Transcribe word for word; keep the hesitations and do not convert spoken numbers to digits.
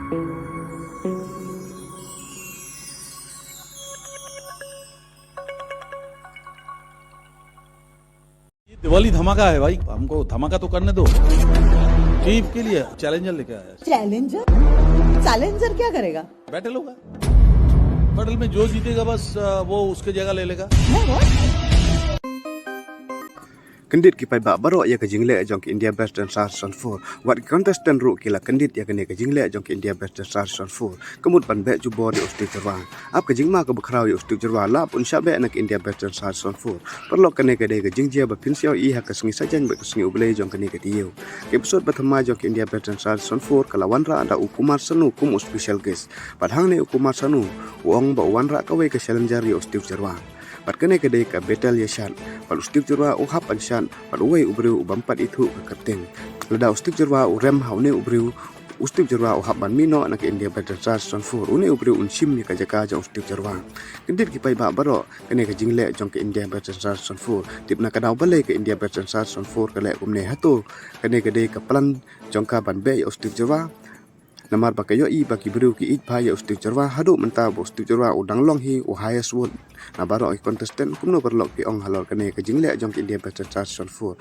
ये दिवाली धमाका है भाई, हमको धमाका तो करने दो। चीफ के लिए चैलेंजर लेके आया। चैलेंजर? चैलेंजर क्या करेगा? बैटल होगा, बैटल में जो जीतेगा बस, अ, वो उसके जगह ले लेगा। Kyndit ki paidbah baroh ïa ka jingleh jong ka India Best Dancer Season four. Wat ki contestant ruh ki la kyndit ïa kane ka jingleh jong ka India Best Dancer Season four. Ka mut ban beh jubor ïa u Steve Jyrwa. Ap ka jingma kaba khraw ïa u Steve Jyrwa la pun shah beh na ka India Best Dancer Season four. Paralok, kane ka dei ka jingjia ba phin sa ïohi ha ka sngi Saitjaiñ bad ka sngi U Blei jong kane ka taïew. Ka episode ba thymmai jong ka India Best Dancer Season four ka la wanrah da u Kumar Sanu kum u special guest. Bad hangne u Kumar Sanu u ong ba u wanrah kawei ka challenger ïa u Steve Jyrwa. Bad kane ka dei ka battle ïa shad. Bad u Steve Jyrwa u hap ban shad bad uwei u briew u bym pat ithuh ka kyrteng. Lada u Steve Jyrwa u rem ha une u briew, u Steve Jyrwa u hap ban mih noh na ka India Best Dancer Season four. Une u briew un shim ïa ka jaka jong u Steve Jyrwa. Kyndit ki paidbah baroh, kane ka jingleh jong ka India Best Dancer Season four. Tip na ka daw balei ka India Best Dancer Season four ka leh kumne? Hato kane ka dei ka plan jong ka ban beh ïa u Steve Jyrwa? Namar ba ka ïohi ba ki briew ki ïeit bha ïa u Steve Jyrwa, haduh mynta ba u Steve Jyrwa u dang long hi u highest vote na baroh ki contestant. Kumno paralok phi ong halor kane ka jingleh jong ka India Best Dancer Season four?